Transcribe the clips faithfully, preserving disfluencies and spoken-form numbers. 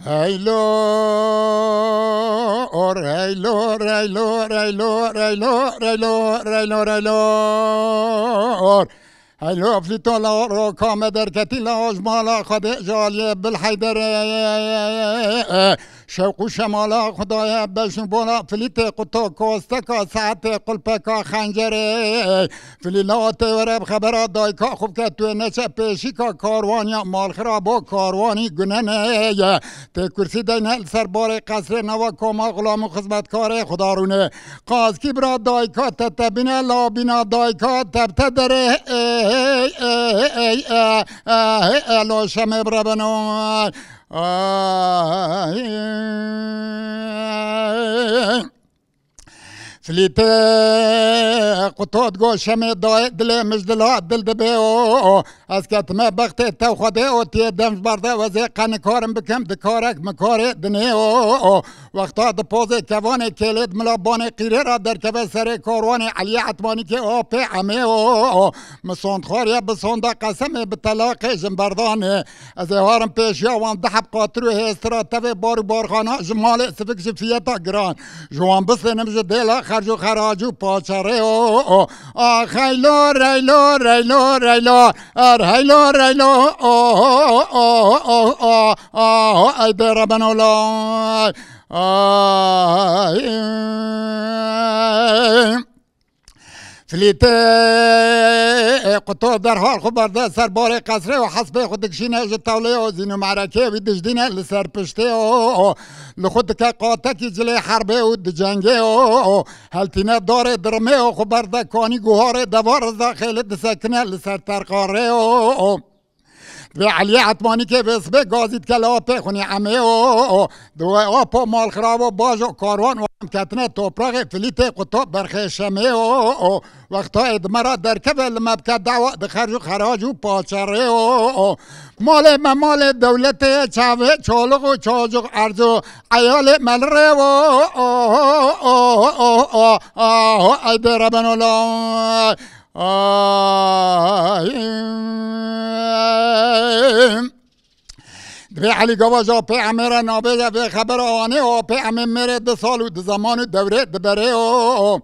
Eylor, eylor, eylor, eylor, eylor, eylor, eylor, eylor. Heylo flîto la roka me derketî la ji mala Xwedê jaliyê Bil Heyderê. Şewq û şemala Xwedayê beşin bola flîtê quto kosteka saetê qulpeka xencerê. Filî la tê were bi xebera dayka xwe bike tu ê neçe pêşîka karwaniya malxirabo karwanî gunene ye. Tê kursî deyne li ser barê qesrê nava koma xulam û xizmetkarê Xudarûnê. Qaskî bira dayka te tebîne, labîna dayka te bi te derê, ê, ê, ê, ê, ê, ê, ê, lo şemê bire beno. Ay. Flîtê quto digo şemê dayê dilê mij dila dil dibe o. Ez ketime bextê tev Xwedê û tiyê dem ji ber de wezê qe nikarim bikim, dikarek mikarê dinê o. Wexta di pozê kevanê kêlê di mila banê qîrê ra derkeve serê karwanê Eliyê Etmanîkê apê Emê o. Misondxwar ye bi sonda qesemê bi telaqê jin berdanê. Ez ê harim pêşiya wan du heb qatir û hêstira tevê bar û barxana ji malê sivik ji fiyeta giran. Ji wan bistênim ji dêla xerc û xerac û paçerê o. Ax heylo reylo reylo reylo. Er heylo reylo. Ay dê rebeno lay. Ay. Flîtê quto derhal xwe berde ser barê qesrê û hespê xwe dikişîne ji tewlê û zîn û merekê wî dijdîne li ser piştê û li xwe dike qatekî cilê herbê û dicengê û heltîne darê dirimê û xwe berde kanî guharê deva riza xêlê disekine li ser terqarê û. Vê Eliyê Etmanîkê vê sibê gazî dike li apê xwinî Emê o. Di wê apo malxirabo bajo karwan û em ketine topraxê Filîtê quto berxê Şemê o. Wexta ê di me ra derkeve li me bike dawa di xerc û xerac û paçerê o. Malê me malê dewletê ye, çavê çolix û çocuq erz û eyalê me li rê o. Ay dê rebeno lay. Ay. Divê Elî Gava ji apê Emê re nabêje vê xebera anê û apê Emê mêrê du sal û di zeman û dewrê diberê o.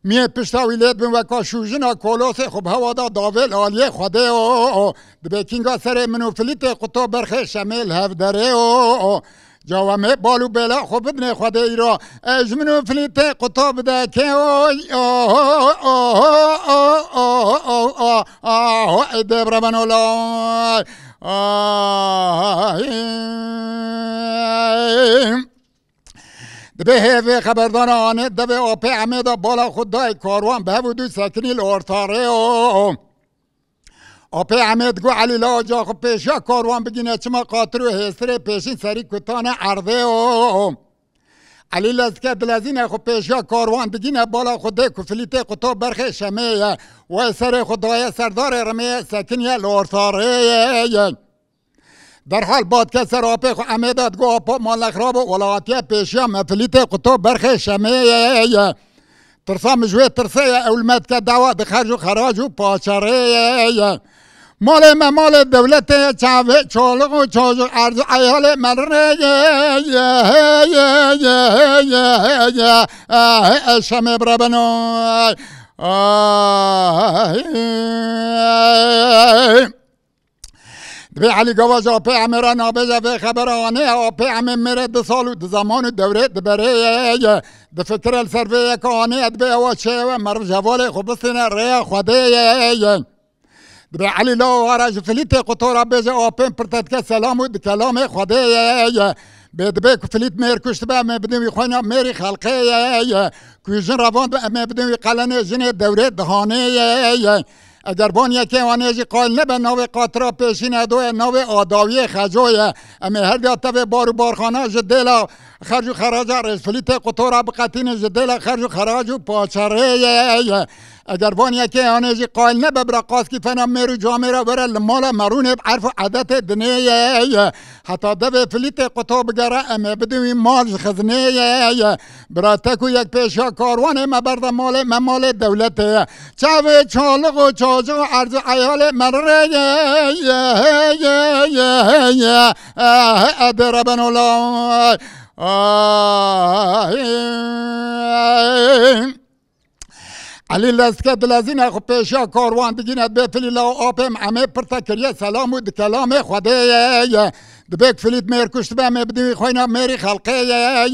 Miyê pişta wî lê dibin weka şûjina kolosê xwe bi hewa da davê li aliyê Xwedê o. Dibê kînga serê min û Filîtê quto berxê Şemê li hev derê o. Cawa me bal û bela xwe bidinê Xwedê îro. Ez ji min û Filîtê quto bide kê oy. Ê dê bire ben olay. Ay. Dibê hê vê xeberdana anê devê apê Emê de bala xwe dayê karwan bi hev û dû sekinî li orta rê o. Apê Emê digo Elî la oca xwe pêşiya karwan bigîne çima qatir û hêstirê pêşîn serî kutane erdê o. Elî lezike dilezîne xwe pêşiya karwan digîne bala xwe dê ku Filîtê quto berxê Şemê ye. Wê serê xwe daye serdarê rimê ye sekiniye li orta rê ye. Derhal badke ser apê xwe Emê de digo apo malexrabo wela hatiye pêşiya me Filîtê quto berxê Şemê ye. Tirsa min ji wê tirsê ye ew li me dike dawa di xerc û xerac û paçerê ye. Malê me malê dewletê ye çavê çolix û çocuq erz û eyalê me li rê ye. Şemê bire beno. Ay. Divê Elî Gava ji apê Emê re nabêje vê xebera anê ye. Apê Emê mêrê du sal û di zeman û dewrê diberê ye. Difikire li ser vê yeka anê ye, dibê ewa çê ye we meriv ji hevalê xwe bistêne rêya Xwedê ye. Dibê Elî la wara ji Filîtê qutora bêje apên pirte dike selam û di kelamê Xwedê ye. Bê dibê ku Filît mêr kuştibe em ê bidin wî xweyna mêrî xelqê ye. Ku jin revand be em ê bidin wî qelenê jinê dewrê dihanê ye. Eger van yekê wan ê jî qayil nebe navê qatira pêşîne doye navê adawiyê xeco ye. Em ê her diya tevê bar û barxana ji dêla xerc û xeraca rêzfilîtê qutora biqetînin ji dêla xerc û xerac û paçerê ye. Eger van yekê anê jî qayil nebe bira qaskî fena mêr û camêra were li mala merûnê bi erf û edetê dinê ye. Heta devê filîtê quto bigere em ê bidin wî mal ji xizinê ye. Bira tek û yek pêşiya karwanê me berde malê me malê dewletê ye. Çavê çalix û çocix û erz û eyalê me rê ye. Edê reben olay. Elî lezke dilezîne xwe pêşiya karwan digîne dibê filî law apê em emê pirte kiriye selam û di kelamê Xwedê ye. Dibê ku filît mêr kuştibe em ê bidin wî xweyna mêrî xelqê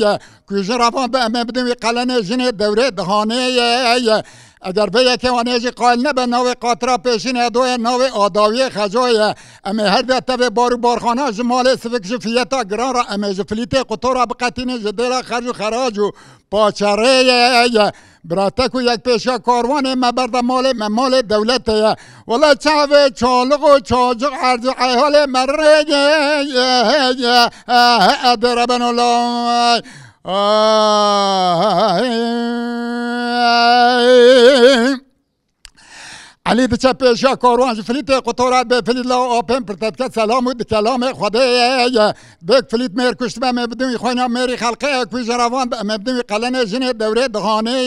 ye. Ku jin revan be em ê bidin wî qelenê jinê dewrê dihanê ye. Eger vê yekê wanê jî qayil nebe navê qatira pêşînê doye navê adawiyê xecoye. Em ê her de tevê bar û barxana ji malê sivik ji fiyeta giran re em ê ji filîtê qutora biqetînin ji dêla xerc û xerac û paçerê ye. Bira tek û yek pêşiya karwanê me berde malê me malê dewletê ye. Wela çavê çalix û çocix erz û eyalê me rê ye. Edê reben olay. Elî diçe pêşiya karwan ji filîtê qutora bê filît la apên pirtetke selam û di kelamê Xwedê ye. Bêk filît mêr kuştibe em ê bidin wî xweyna mêrî xelqê ye ku jin revan be em ê bidin wî qelenê jinê dewrê dihanê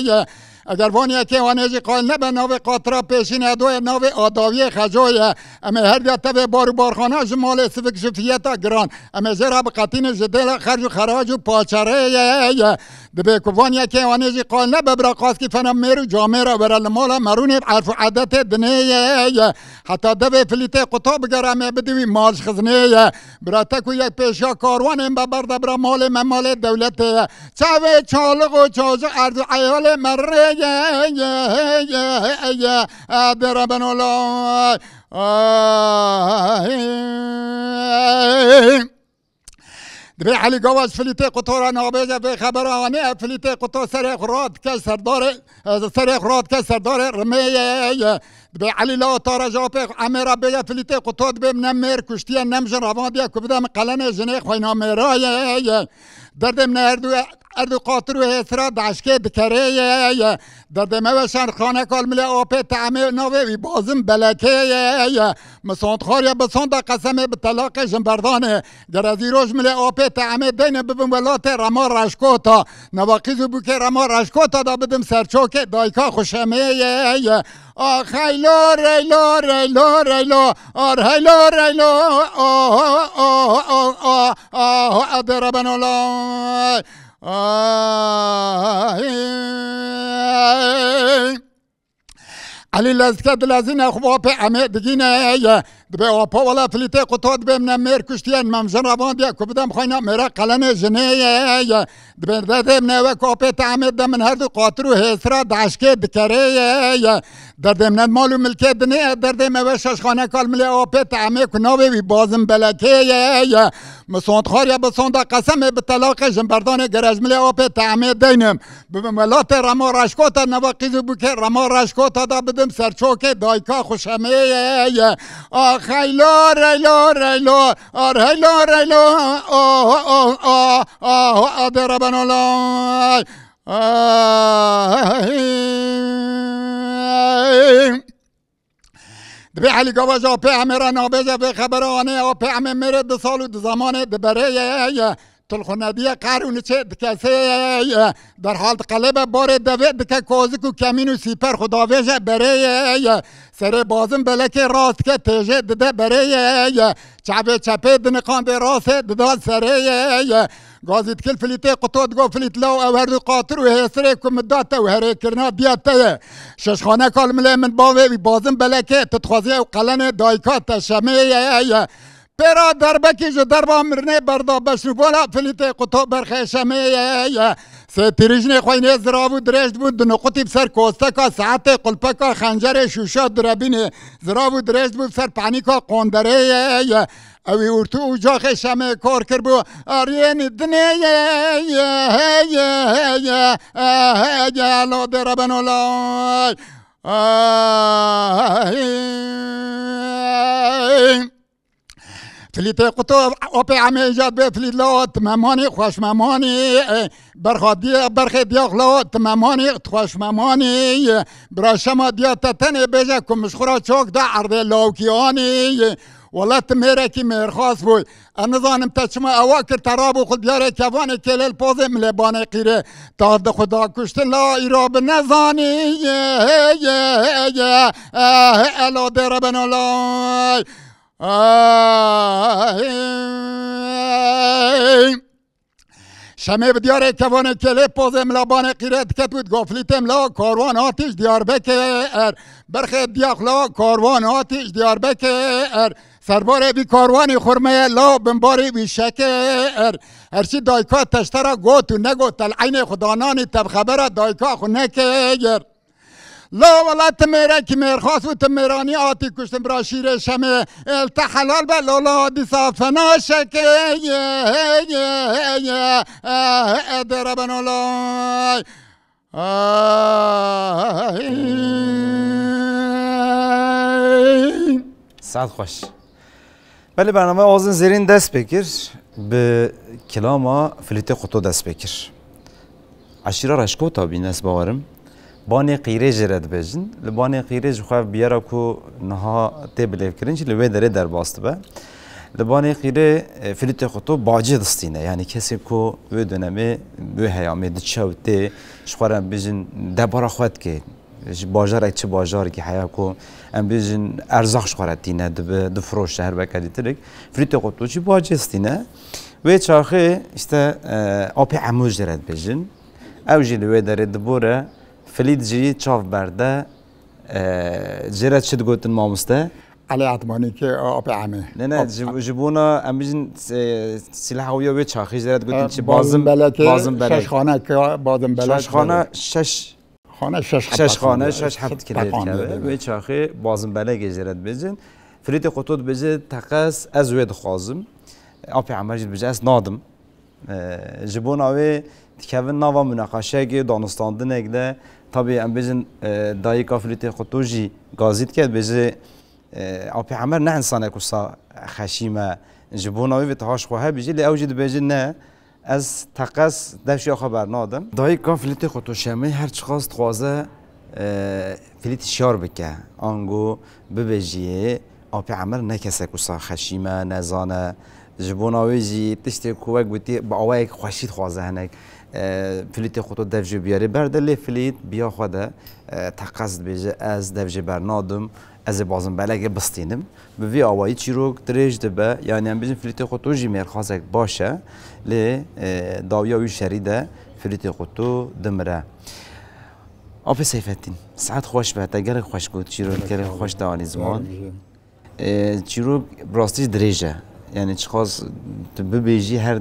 ye. Eger van yekê wanê jî qayil nebe navê qatira pêşînê doye navê adawiyê xeco ye. Em ê her diya tevê bar û barxana ji malê sivik ji fiyeta giran. Em ê jê re biqetînin ji dêla xerc û xerac û paçerê ye. Dibê ku van yekê wanê jî qayil nebe bira qaskî fena mêr û camêra were li mala merûnê bi erf û edetê dinê ye. Heta devê filîtê quto bigere em ê bidin wî mal ji xizinê ye. Bira tek û yek pêşiya karwanên be berde bira malê me malê dewletê ye. Çavê çalix û çocix erz û eyalê me rê ye. Edê reben olay. Dibê Elî Gava ji filîtê qutora nabêje vê xebera anê, ev filîtê quto serê xwe radike serdarê, serê xwe radike serdarê rimê ye. Dibê Elî la tara ji apê xwe emê re bêje filîtê quto dibê min ne mêr kuştiye, ne min jin revandiye ku bide min qelenê jinê xweyna mêra ye. Derdê min erd û, erd û qatir û hêsira deşkê dikerê ye. Derdê me we şerxaneka li milê apê te emê navê wî bazin belekê ye. Min sondxariya bi sonda qesemê bi telaqê jin berdanê. Ger ez îro ji milê apê te emê deyne bibim welatê rema reşkota. Nava qîz û bûkê rema reşkota da bidim serçokê dayika xwe şemê ye. Ax heylo reylo reylo reylo. Ar heylo reylo. Ah ah ah ah ah. Ah edê reben olay. Ay. Elî lezke dilezîne xwe bi apê emê digîne ye. Dibê apa wela filîtê quto dibê min e mêr kuştiye, min jin revandiye ku bidem xweyna mêra qelenê jinê ye. Dibê derdê min e wek apê te emê de min her du qatir û hêsira deşkê dikerê ye. Derdê min e mal û milkê dinê ye, derdê me we şeşxaneka li milê apê te emê ku navê wî bazin belekê ye. Min sondxariya bi sonda qesemê bi telaqê jin berdanê ger ez milê apê te emê deynim. Bibim welatê rema reşkota nava qîz û bûkê rema reşkota da bidim serçokê dayika xwe şemê ye. Ax heylo reylo reylo. Ar heylo reylo. Oh oh oh oh. Adê reben olay. Ay. Dibê Elî Gava ji apê emê re nabêje vê xebera anê, apê emê mêrê du sal û du zemanê di berê ye ye. Til xwe nediye qehr û niçê dikesê ye ye. Derhal diqelebe barê devê dike kozik û kemîn û sîper xwe davêje berê ye ye. Serê bazin belekê rast dike têjê dide berê ye ye. Çavê çepê diniqandê rastê dida serê ye ye. Gazî dikil filîtê quto digo filît law ew her du qatir û hêsirê ku min da te û herêkirina diya te ye. Şeşxaneka li milê min bavê wî bazin belekê tu dixwazî ew qelenê dayika te şemê ye ye. Pêra derbekî ji derva mirinê berda beşnûvala filîtê quto berxê şemê ye ye. Sê tîrijinê xweynê zirav û dirêj dibûn du nuqutî bi ser kosteka saetê qulpeka xencerê şûşa direbînê zirav û dirêj dibû bi ser penîka qonderê ye ye. Ewî ûrtû û caxê şemê kar kiribû. Ariyênî dinê ye ye ye ye ye. Lo dê reben olay. Ay. Filîtê quto apê emê îcat bê filît la ti memanî xweş memanî. Berxa diye berxê diyax la ti memanî xweş memanî. Bira şema diya te tenê bêje ku min ji xwe ra çok da erdê lawkiyanî. Wele ti mêrekî mêrxas bûy. Ez nizanim te çima ewa kir, te rabû xwe diyarê kevanê kêlê li pozê milê banê qîrê. Te di xwe da kuştin la îro bi nezanî. Ela dê rebeno lay. Ay. Şemê bi diyarê kevanê kêlê pozê milabanê qîret diket û digafilîtê mila karwan hatî ji Diyarbekir. Berxê diyax la karwan hatî ji Diyarbekir. Serbarê vî karwanî xurmeye la binbarî wî şekir. Herçî dayka teştera got û negot, tel eynê xwe dananî te bi xebera dayka xwe nekir. La wela ti mêrekî mêrxas û ti mêranî hatî kuştin bira şîrê şemê. El te helal be lola dîsa fena şekê. Dê rebeno lay. Saet xweş. Belê bername Ozin Zêrîn dest pê kir, bi kilama Filîtê Quto dest pê kir. Eşîra Reşkota bîne, ez bawerim. Banê Qîrê jê re dibêjin. Li Banê Qîrê ji xwe biyera ku niha tê bilêvkirin jî li wê derê derbas dibe. Li Banê Qîrê, e, Filîtê Quto bacê distîne. Yanî kesê ku wê dönemê, wê heyamê diçe û tê, ji xwe re bijin debara xwe dike. Ji bajarek çi bajarekî heya ku em bêjin erzaq ji xwe re tîne, dibi, difiroşe her weke dîtirik. Filîtê Quto jî bacê stîne. Wê çaxê işte, e, apê Emo jê re dibêjin. Ew jî li wê derê dibore. Filît jî çav berde. E, jê re çi digotin mamoste? Elê Etmanî ki apê Emê. Ne, ne, ji, ji bona em bêjin, e, sîleha wî ya wê çaxê jê re digotin çi? Bazim, bazim belek. Bazim belek. Şeş xane ki bazim belek. Şeş xane, şeş Xane şeş heb. Şeş xane, şeş heb dikilê dikeve. Wê çaxê bazim belekê jê re dibêjin. Filîtê Quto dibêje, teqez ez wê dixwazim. Apê Emer jî dibêje, ez nadim. E, ji bona wê dikevin nava munaqaşeyekê, danûstandinek de. Tabî em bêjin, e, dayika Filîtê Quto jî gazî dike, dibêje, e, Apê Emer ne însanek wisa xeşîm e. Ji bona wê vê tiha ji xwe hebî jî, lê ew jî dibêje ne. Ez teqez dev ji ya xwe bernadim. Dayika Filîtê Quto Şemê her çiqas dixwaze, e, Filît hişyar bike. Ango bibêjiyê, Apê Emer ne kesek wisa xeşîm e, nezan e. Ji bona wê jî tiştê ku wek gotî bi awayek xweşî dixwaze hinek, e, Filîtê Quto dev jê biyarê berde, lê Filît biya xwe de, e, teqez dibêje, ez dev jê bernadim. Ez ê bazim belekê bistînim. Bi vî awayî çîrok dirêj dibe. Yanî em bêjin Filîtê Quto jî mêrxasek baş e. Lê, e, dawiya wî şerî de Filîtê Quto dimire. Apê Seyfettin, saet xweş be, te gelek xweş got, çîrok gelek xweş te anî ziman. E, çîrok bi rastî jî dirêj e. Yanî çiqas tu bibêjî, her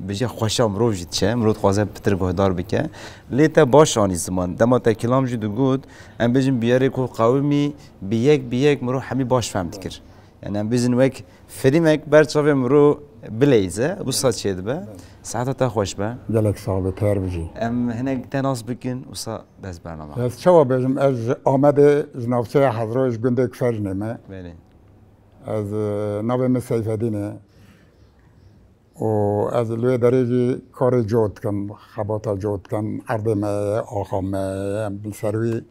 bêjî xweşa mirov jî diçe. Mirov dixwaze pitir guhdar bike. Lê te baş anî ziman. Dema te kilam jî digot, em bêjin biyarê ku qewimî, bi yek bi yek mirov hemî baş fehm dikir. Yanî em bêjin wek filmek ber çavê mirov bileyze, wisa çêdibe. Saeta te xweş be. Gelek sax be, têr bijî. Em hinek te nas bikin, wisa bes bername. Ez çawa bêjim, ez ji Amedê, ji navçeya Hezroyê, ji gundê Kifejnê me. Belê. Ez, e, navê min Seyfedîn e. û ez li wê derê jî karê cot dikim, xebata cot dikim, erdê me ye, axa me ye, em li ser wî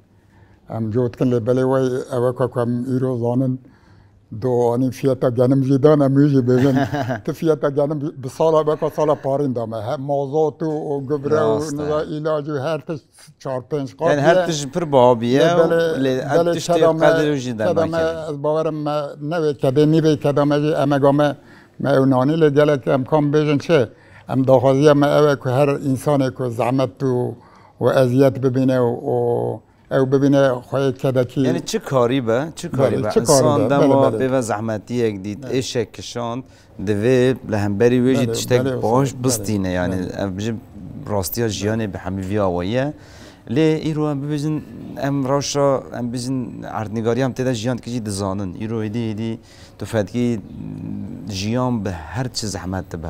em cot dikin, lê belê wey ew e ku em îro zanin, do anî fiyeta genim jî dan, em wî jî bêjin. Tu fiyeta genim bi sala, weka sala parîn da me, he, mazot û, û gübre û niza îlac û her tişt çar pênc qat. Yani her tişt pir biha bûye. Lê belê, lê ev belê tiştê keda me, qedir jî keda me, dernakeve. Ez bawerim me ne wê kedê, nîvê keda me jî emega me, me ew nanî lê gelek em kam bêjin çi? Em daxwaziya me ew e ku her însanê ku zehmet û, û eziyet bibîne û, û ew bibîne xweyê kedekî. Yani çi karî be, çi karî be. Belê, çi karî be. Însan dema pê ve zehmetiyek dît, êşek kişand, divê li hemberî wê jî tiştek baş bistîne, yanî ev bijî rastiya jiyanê bi hemî vî awayî ye. Lê îro em bibêjin, em rewşa, em bêjin erdnîgariya em tê de jiyan dikî jî dizanin. Îro êdî êdî tu fedkî jiyan bi her çi zehmet dibe.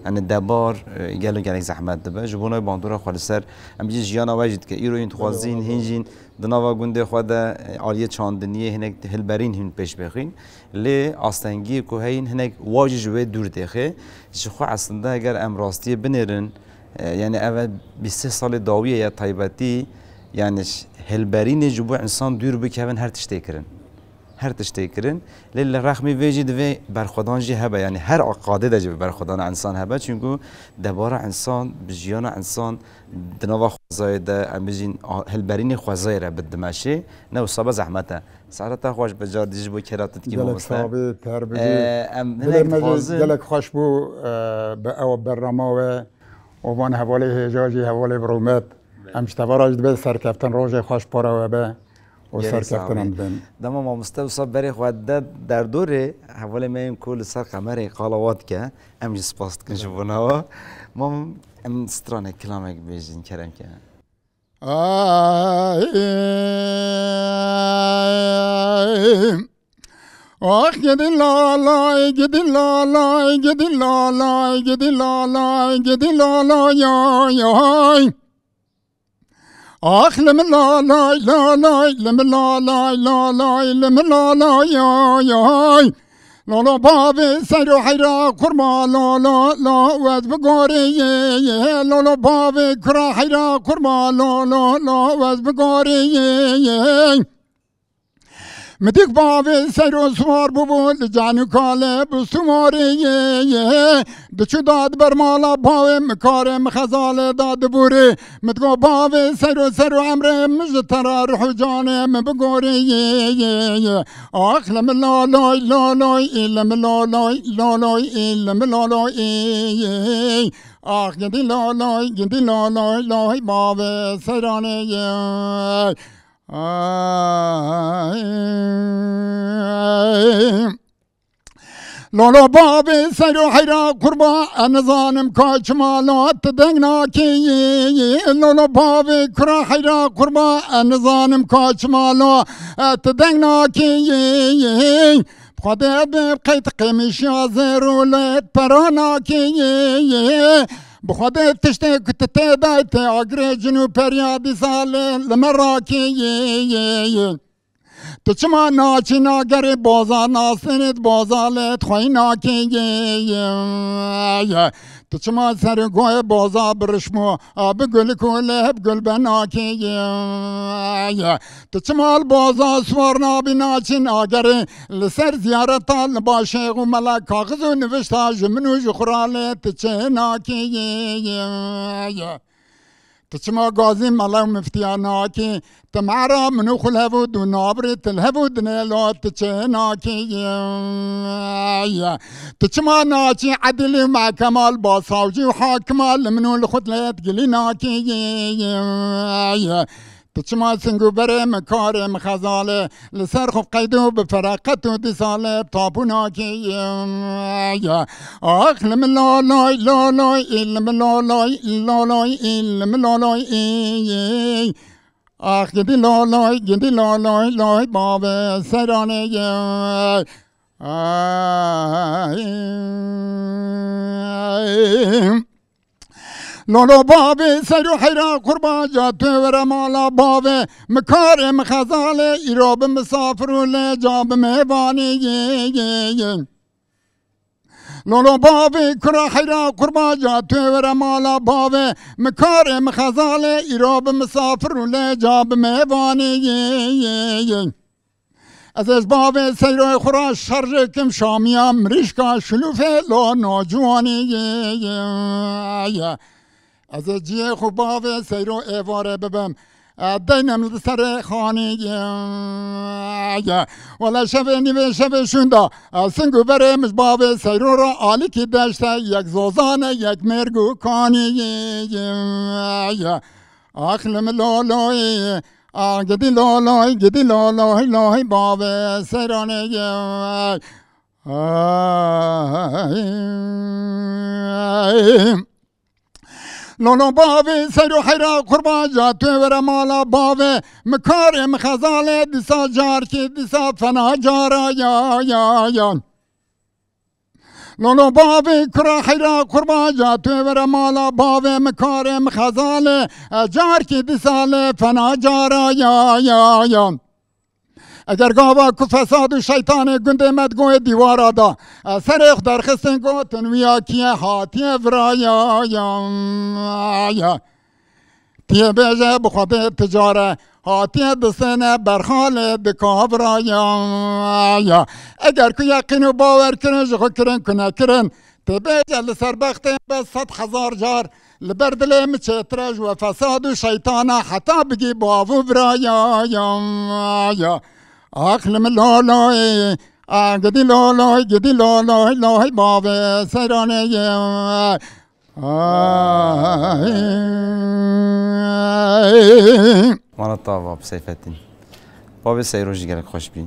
Yani debar, e, gelo gelek zehmet dibe. Ji bo navê bandora xwe li ser, em jî jiyana we jî dike. Îro hîn dixwazîn, hîn jîn di nava gundê xwe de, e, aliyê çandiniyê hinek hilberîn hîn pêş bêxîn. Lê astengiyê ku heyîn hinek wa jî ji wê dûr dêxê. Ji xwe eslinde eger em rastiyê binêrin, e, yani ev bîst sê salê dawiyê ye taybetî, yani ş-, hilberînê ji bo insan dûr bikevin her tiştê kirin. Her tiştê kirin. Lê li rexmî vê jî divê berxwedan jî hebe. Yani her qadê de jî bi berxwedana insan hebe. Çünkü debara insan, bi jiyana insan di nava xwezayê de, em bijîn, a-, hilberînê xwezayê re bi dimeşê. Ne wisa be zehmet e. Sehra te xweş be, car dî ji bo kera tu dikî Gelek mamoste. Sabî, ter bibî. Ee, em Dilê hinek me jî dixwazin. Gelek xweş bû, e, bi ew bernama we û van hevalê hêja jî hevalê bi rûmet. Em ji tevara jî dibê serkeftin, rojê xweş para we be û Gelek serkeftin sağ em olun. Dibin. Dema mamoste wisa berê xwe de derdorê, hevalê me yên ku li ser qemerê qala wa dike, em jî spas dikin ji bo nawa. Mam, em stranek, kilamek bêjin, kerem ke. Ay, ah, gidi lalay, gidi lalay, gidi lalay, gidi lalay, gidi lalay, ay, ay. Ax, li min lalay, lalay, li min lalay, lalay, li min lalay, ay, ay. Lolo bavê sero heyra kurma, lo, lo, lo, wez bigorê ye, ye. Lolo bavê kura heyra kurma, lo, lo, lo, wez bigorê ye, ye. Midik bavê sero siwar bûbû, li canû kale bi sûmarê ye, ye. Diçû da di ber mala bavê, mi karê mi xezalê da di bûrê. Mi digo bavê sero sero emrê, mi ji te ra ruh û canê mi bigorê ye, ye, ye. Ax li mi laloy, laloy, î li mi laloy, laloy, î li mi laloy, î, ye. Ax gidî laloy, gidî laloy, loy bavê seranê ye. Ay. Lolo bavê sero heyra kurba, ez nizanim ka çima lo tu deng nakî. Lolo bavê kura heyra kurba, ez nizanim ka çima lo tu deng nakî. Xwedê bi qeyt qêmişiya zêr û lêt pera nakî. Bi Xwedê tiştê ku tu tê dayê tê agirê cin û periya dîsa lê li me rakî. Tu çima naçî nagerê boza nasênê di boza lê di xweyî nakê ye, ye, ye. Tu çima ser û goyê boza bi rişmo a bi gulik û lê bi gulbe nakê ye, ye. Tu çima li boza siwar nabî naçî nagerê li ser ziyareta li ba şêx û melek kaxiz û nivişta ji min û ji xuralê tu çê nakê ye, ye, ye. Tu çima gazî melew miftiya nakî? Tu mehra min û xul hev û dû nabirî, tu li hev û dinê lo tu çê nakî? Tu çima naçî edilî û mehkema li ba savcî û hakima li min û li xwe dilê digilî nakî? Tu çima sing û berê min karê min xezalê Li ser xwe qeyd û bi fereqet û dîsa lê bi tapû nakî. Ax li min laloy, laloy, î li min laloy, laloy, î li min laloy, î. Ax gidî laloy, gidî laloy, loy bavê seranê ye. Ay. Lolo bavê sero heyra qurbaca tu were mala bavê. Mi karê mi xezalê îro bi misafir û lê ca bi mêvanê ye, ye, ye. Lolo bavê kura heyra qurbaca tu were mala bavê. Mi karê mi xezalê îro bi misafir û lê ca bi mêvanê ye, ye, ye. Ez ê ji bavê seyroyê xwe re şerjê kim şamiya mirîşka şilûfê lo nociwanî ye, ye, ye. Ez ê ciyê xwe bavê seyro êvarê bibim. E, deynim li serê xanî ye, ye. Wele şevê nîvê şevê şûnda. Ez sing û berê min ji bavê seyro re alîkî deşte yek zozane yek mêrg û kanî ye, ye, ye. Ax li min loloyê, a gidî loloy, gidî loloy, loy bavê seyranê ye. Ay. Lolo bavê seyro heyra qurbaca tu were mala bavê. Mi karê mi xezalê dîsa carkê dîsa fena cara ya, ya, ya. Lolo bavê kura heyra qurbaca, tu were mala bavê min karê min xezalê, e, carkî di salê fena cara ya, ya, ya. Eger gava ku fesad û şeytanê gundê me digoyê dîwara da, e, serê xwe derxistin gotin, wiya kiye hatiye vira ya, ya, ya. Tiyê bêje bi Xwedê ticare, hatiye distêne berxalê di kavra ya, ya. Eger ku yeqîn û bawer kirin, ji xwe kirin ku nekirin, tê bêje li ser bextê me sed hezar car, li ber dilê min çêtir e ji we fesad û şeytana heta bigî bav û vira ya, ya, ya. Ax li min loloy, a gidî loloy, gidî loloy, loy bavê seyranê ye. Mana tava bi Seyfettin. Bavê Seyro jî gelek xweş bî.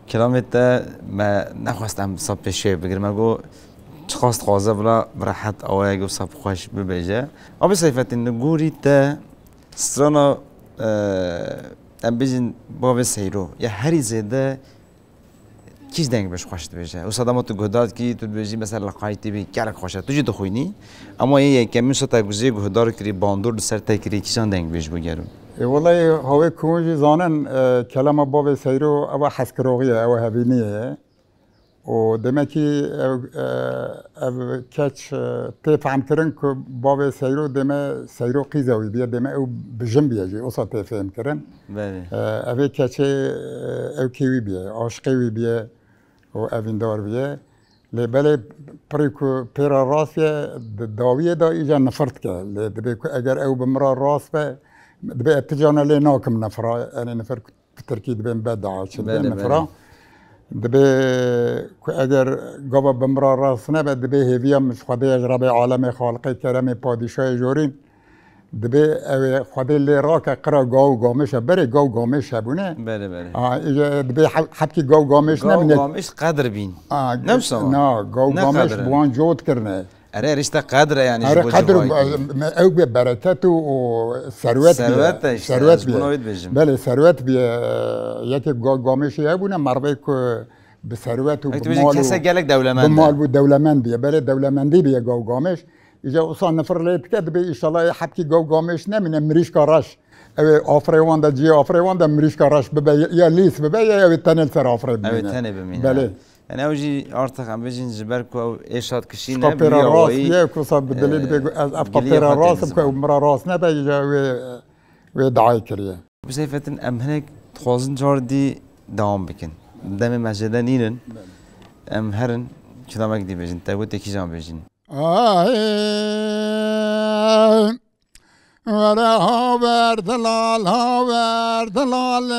Kilamê te me nexwest em sab pêşiyê bigirin. Me got, çiqas dixwaze bila bi rehet awayek û sab xweş bibêje. Abi Seyfettin, li gorî te strana, e, em bêjin Bavê Seyro ya herî zêde kîj dengbêj xweş dibêje? Wisa dema tu guhdar dikî, tu dibêjî mesela Leqayî T V gelek xweş e. Tu jî dixwînî. Ama yê yekemîn wisa te ku jê guhdar kirî, bandor li ser te kirî, kîjan dengbêj bû gero? E, welayi hawê ku hûn jî zanin, e, kelama bavê Seyro ewa hezkiroxî ye, ewa hevînî ye. Û demekî ev, e, ev keç, e, tê fehmkirin ku bavê Seyro deme Seyro qîza wî biye, deme ew bijin biye jî, wisa tê fehmkirin. Belê. E, evê keçê, e, ew kê wî biye, aşiqê wî biye û evîndar biye. Lê belê pirî ku pêra rast ye, di dawiyê de îca nifir dike. Lê dibê ku eger ew bi min re rast be, dibê ez ti carna lê nakim nifira, yanî nifir ku bi tirkî dibên beda, çi dibên Belê, nifira. belê. Dibê ku eger gava bi min re rast nebe, dibê hêviya min ji Xwedê ye, ji Rebê alemê, Xaliqê keremê, padîşahê jorîn. Dibê ew ê Xwedê lê rake qira gaw û gamêş e. Berê gaw gamêş hebûne. Belê, belê. Ha, îje dibê heb-, hebkî gaw gamêş Gaw nemîne. gamêş qedir bîn. Ha, Ne wisa? na, gaw Ne gamêş qedir e? bi wan cot kirine. Erê, erê, işte qedir e yani ji Erê bo qedir civakî. me-, ew bê bereket û, û serwet bîye. Serwet e işte, Serwet ez bûna bîye. wê dibêjim. Belê, serwet bîye. Yekê ga-, gamêşê hebûne, mervê ku bi serwet û Ew bi tu bêjin mal û kese gelek dewlemend bi e. mal bû dewlemend bîye. Belê dewlemendî bîye gaw gamêş. Îja wisa nifir lê dike, dibê îşallah ê hebkî gaw gamêş nemîne, mirîşka reş. Ew ê afirê wan de, cihê afirê wan de mirîşka reş bibe, ya, ya lîs bibe, ya ew ê tenê li ser afirê Ew ê bimîne. tenê bimîne. Belê. Yani ew jî artık em bêjin ji ber ku ew êşa dikişîne, Şka bi pêra wî rast awayî, bûye, ku sa bi dilê e, dibê ku ez, ev ka giliyê pêra xwe rast im, ku tênizin. ew min re rast nebe, îja wê, wê dayê kiriye. Bi Seyfettin em hinek dixwazin car dî dewam bikin. Demê me jêde nînin. Belê. Em herin, kilamek dî bêjin. Te gotê kîjan bêjin? Ay, were hawer delal, hawer delal,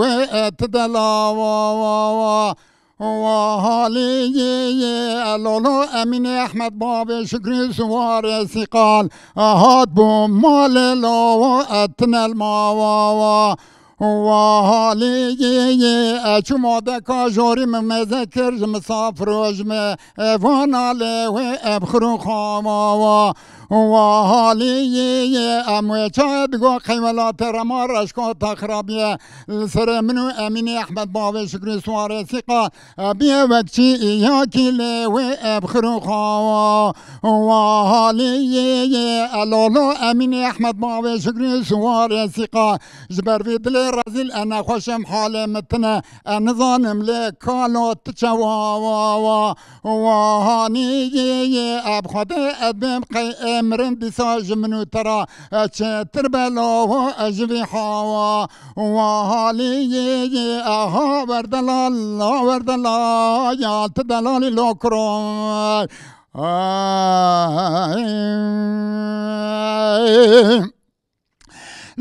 wê et dela wa, wa, wa. Wa halî yê, yê, Lolo Emînê Ehmed bavê Şükrü Suwarê Sîqal, hat bû malê lo, wa et nel ma wa, wa. Wa halî yê, yê, e, çû madeka jorî min mêze kir, ji misafiro ji me, e, vana lê wê, e, bi xirû xawa wa. Wa halî yê, yê, em wê çaye digo qey welatê rema reşko te xirabiye. Li serê min û Emînê Ehmed bavê Şükrü Suwarê Sîqa, e, biye wek çi ya kî lê wê, e, bi xirû xawa. Wa halî yê, yê, e, Lolo Emînê Ehmed bavê Şükrü Suwarê Sîqa. Ji ber vê dilê rezîl e nexweşim halê min tine. E, nizanim lê kalo tu çawa wa, wa, wa hanî yê, yê, e, bi Xwedê ez bêm qey ê mirin dîsa ji min û te ra, e, çêtir be lawa, e, ji vî hawa. Wa halî yê, yê, e, ha werdelal, ha werdelal, ya tu delalî lo kuro. Ay.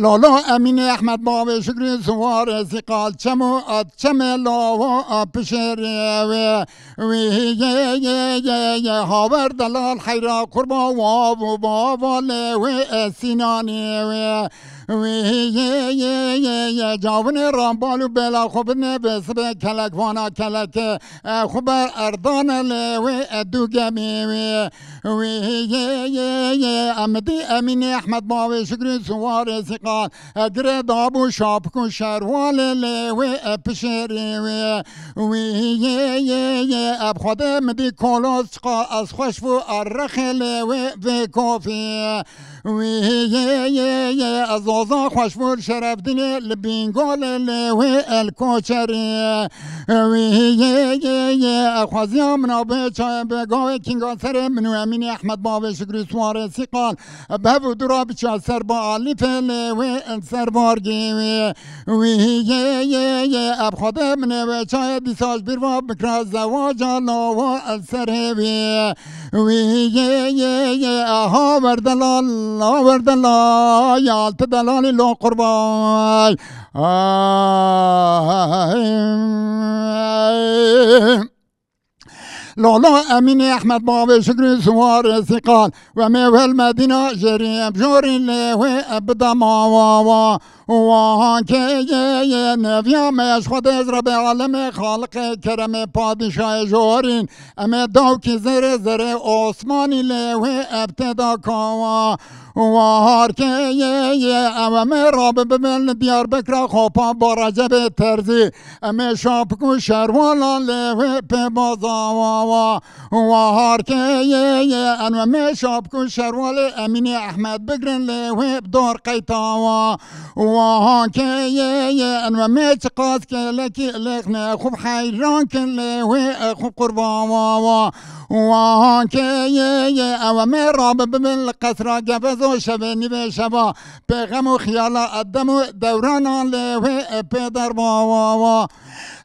Lolo Emînê Ehmed bavê Şükrü Suwarê Sîqal çemo at çemê lawa a pişêrê wê. Wî yê, yê, yê, yê, hawer delal heyra qurba wa bû bava lê wê e Sînanê wê. Wî yê yê yê yê cawinê rambal û bêla xwe bidinê vê sibê kelek vana kelekê, e, xwe ber erdane lê wê, e, du gemî wê. Wî yê yê yê Emidî Emînê Ehmed Bavê Şikrî Suwarê Sîqal, e, girê dabû şapik û şerwalê lê wê, e, pişêrî wê. Wî yê yê yê ev xwedê midî kolos çiqa ez xweş bû errexê lê wê vê kofî. Wî yê yê yê ez oza xweş bû şerefdînê li bîngolê lê wê el koçerî. Wî yê yê yê ez xweziya min a bê çayê bê gavê kînga serê min û Emînê Ehmed Bavê Şikrî Suwarê Sîqal. Bi hev û du re biçe ser ba alîfê lê wê ser vargê wê. Wî yê yê yê ev xwedê min ê wê çayê dîsa ji bîr va bikira zewaca lawa el ser hêvî. Wî yê yê yê aha werdelal, a werdelal, ya ti delalî lo qurbay. Ay. Lala Emînê Ehmed Bavê Şikrî Suwarê Sîqal, we mê wel Medîna jêrî em jorî lê wê bidema wa wa. Wa kê yê yê neviya me ji Xwedê ez Rebê alemê Xaliqê keremê padîşayê jorîn. Em ê dawkî zerê zerê Osmanî lê wê ev tê da kawa. Wa harkê yê yê ew em ê rabibin li Diyarbekira Xopa ba Recebê Terzî. Em ê şapik û şerwala lê wê pê baza wa wa. Wa harkê yê yê em em ê şapik û şerwalê Emînê Ehmed bigrin lê wê bi dor qeyta wa. Wa harkê yê yê em em ê çiqas kêlekî lêxne xwe heyran kin lê wê xwe qurban wa wa. Wa harkê yê yê ew em ê rabibin li qesra Gevezo şevê nîvê şeva. Pêxem û xiyala Edem û dewranan lê wê pê derba wa wa.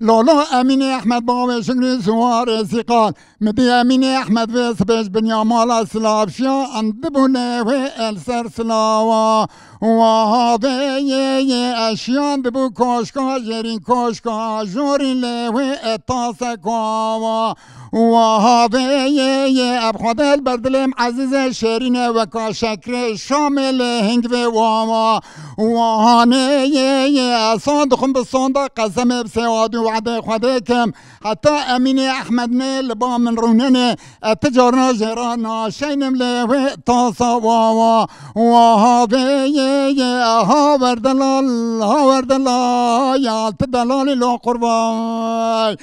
Lolo Emînê Ehmed Bavê Şikrî Suwarê Sîqal. Midî Emînê Ehmed vê sibê ji binya mala silav şiya, em dibû lê wê el ser silawa. Wa havê yê yê eşiyan dibû koşka, jêrîn koşka, jorî lê wê e tasek wa wa. Wa havê yê yê ev xwedê li ber dilêm ezîzê şêrîne weka şekrê Şamê lê hingvê wawa. Wa hanê yê yê ez son dixwim bi sonda qesemê bi sêwadî wedê xwedê kim. Heta Emînê Ehmed nê li ba min rûnenê, e ti carna jêra naşeynim lê wê tasa wawa. Wa havê yê yê ha werdelal, ha werdela ya ti delalî lo qurbay.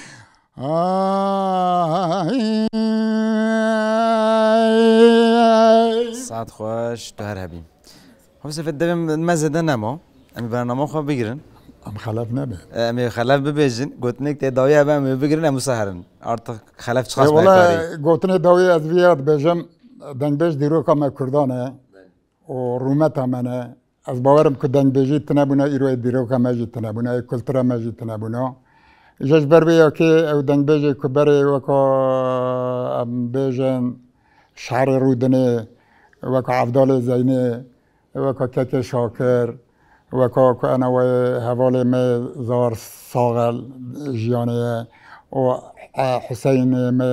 Ay. Saet xweş, tu her hebî. Hemsefet devê me zêde nema. Em ê bernama xwe bigirin. Em xelef nebe. Em ê xelef bibêjin. Gotinek tê dawî hebe em ê bigirin, em wisa herin. Artık xelef çiqas Ê, wele bekarî. Gotinê dawî ez vîya dibêjim, dengbêj dîroka me Kurdan e û rûmeta me ne. Ez bawerim ku dengbêjî tune bûne, îro yê dîroka me jî tune bûne, yê kultura me jî tune bûne. Ji ji ber vê yekê ew dengbêjê ku berê weka em bêjin şerê Rûdinê, weka Evdalê Zeynê, weka Kekê Şakir, weka ku ena wê hevalê me Zar Saxel jiyanê ye û, e, Huseynê me,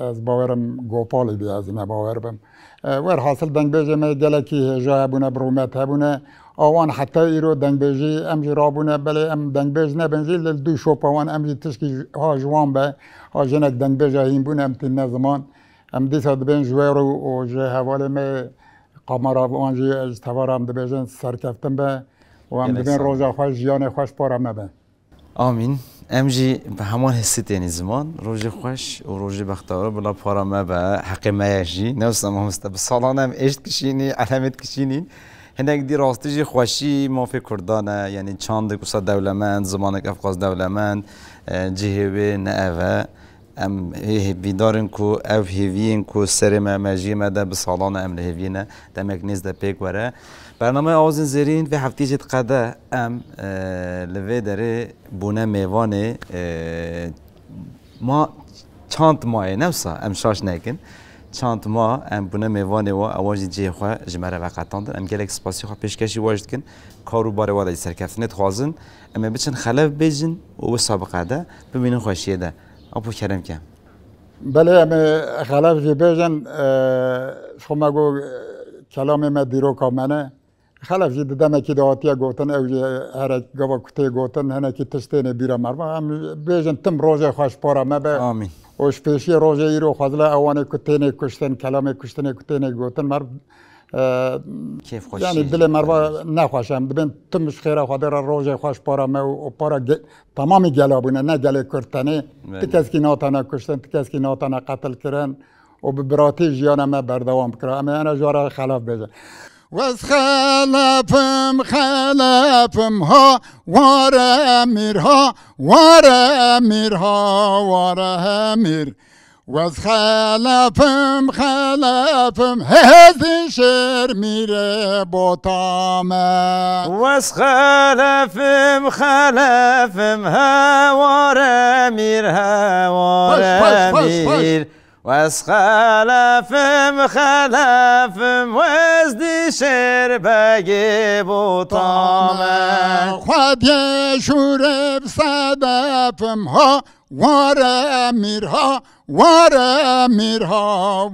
ez bawerim Gopalî bî, ez ne bawer bim. E, werhasil dengbêjê me gelekî hêja hebûne, bi rûmet hebûne. A wan heta îro dengbêjî em jî rabûne, belê em dengbêj nebin jî, li dû şopa wan em jî tişkî ha ji wan be, ha jinek dengbêja hîn bûne, em tîne ziman. Em dîsa dibên ji wê rû û ji hevalê me Qamara wan jî ji tevara em dibêjin serkeftin be û em Gelek dibên sağ ol. Roja xweş, jiyanê xweş para me be. Amîn. Em jî bi heman hissî tênî ziman. Rojê xweş û rojê bextewar bila para me be. Heqê me ye jî. Ne wisa mamoste, bi salan em êş dikişînî, elemet dikişînîn. Hinek dî rastî jî xweşî mafê Kurdan e. Yanî çandek wisa dewlemend, zimanek evqas dewlemend, e, cihê wê ne ev e. Em hê-, hêvîdar in ku ev hêviyên ku serê me, mejiyê me de bi salan e, em li hêviyê ne, demek nêz de pêk were. Bernameya Awazên Zêrîn vê heftiyê jî diqede. Em, e, li vê derê bûne mêvanê, e, ma çand mayê, ne wisa, em şaş nekin. Çand ma em bûne mêvanê wa, ewa jî cihê xwe ji me re veqetandin. Em gelek spasî xwe pêşkêşî wa jî dikin. Kar û barê wa de jî serkeftinê dixwazin. Em ê biçin xelef bêjin û wisa biqede, bimînin xweşiyê de. Apo kerem ke. Belê, em ê xelef jî bêjin, e, ji xwe me got, e, kelamê me dîroka me ne. Xelef jî di demekî de hatiye gotin, ew jî herek gava ku tê gotin, hinekî tişt têne bîra merva. Em bêjin tim rojê xweş para me be. Amîn. Û ji pêşiyê rojê îro xwezile ewanê ku têne kuştin, kelamê kuştinê ku têne gotin, merv, e, Kêfxweşî yanî dilê merva nexweş e. Em dibên tim ji xêra Xwedê re rojê xweş para me û, û para ge-, temamî gela bûne, ne gelê Kurd tenê. Belê. Ti keskî natane kuştin, ti keskî natane qetil kirin. û bi biratî jiyana me berdewam bikira. Em ê hene ji we re xelef bêjin. Wes xelefim, xelefim ha, ware mîr ha, ware mîr ha, ware mîr. Wes xelefim, xelefim, hêzdî şêr mîrê bota me. Wes xelefim, xelefim ha, ware mîr ha, ware mîr. Wes xelefim, xelefim, wez dî şêr begê bota me. Xwediyê şûrê bi sedefim ha, ware mîr ha, ware mîr ha,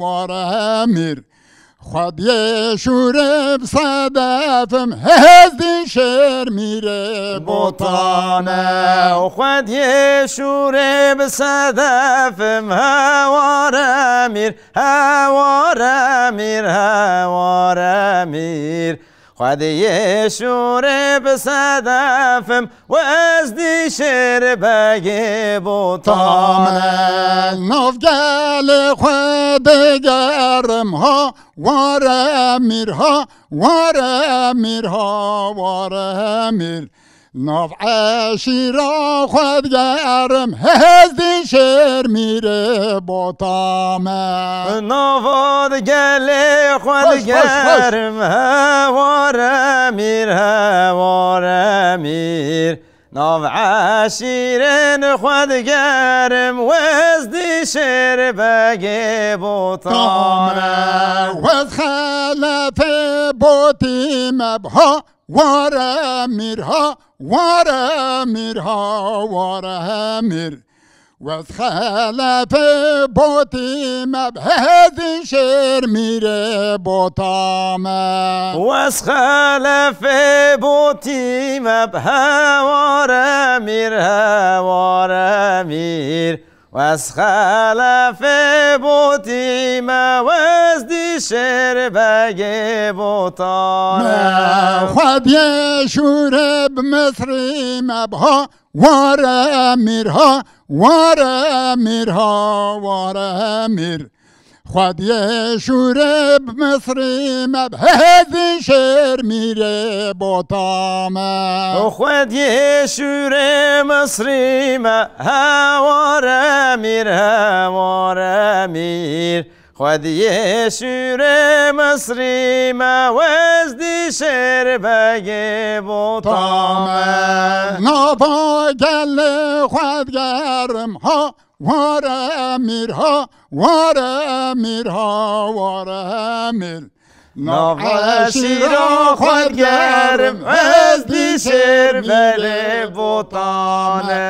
ware mîr. Xwediyê şûrê bi sedefim, hêzdî şêr mîrê bota me. Xwediyê şûrê bi sedefim, heware mîr, Heware mîr, heware mîr. Xwediyê şûrê bi sedefim, wez dî şêr begê bota me. Nav gelê xwe digerim ha, ware mîr ha, ware mîr ha, ware mîr. Nav eşîra xwe digerim, hêzdî şêr mîrê bota me. Nava gelê xwe digerim, heware mîr, heware mîr. Nav eşîrên xwe digerim, wez dî şêr begê bota me. Wez xelefê botî me biha, Ware mîr ha, ware mîr ha, ware mîr. Wez xelefê botî me, hêzdî şêr mîrê bota me. Wez xelefê botî me, heware mîr, heware mîr. Wez xelefê botî me, wez dî şêr begê bota me. Xwediyê şûrê bi Misrî me biha, ware mîr ha, ware mîr ha, ware mîr. Xwediyê şûrê bi Misrî me, hêzdî şêr mîrê bota me. Xwediyê şûrê Misrî me, heware mîr, heware mîr. Xwediyê şûrê Misrî me, wez dî şêr begê bota me. Nava gelê xwe digerim ha, ware mîr ha, ware mîr ha, ware mîr. Nav eşîra xwe digerim, ez dî şêr belê bota me.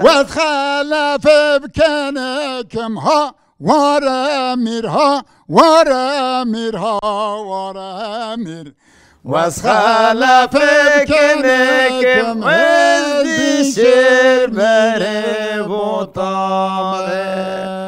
Wez xelefê bi kenikim ha, ware mîr ha, ware mîr ha, ware mîr. Wez xelefê bi kenikim, ez dî şêr belê bota me.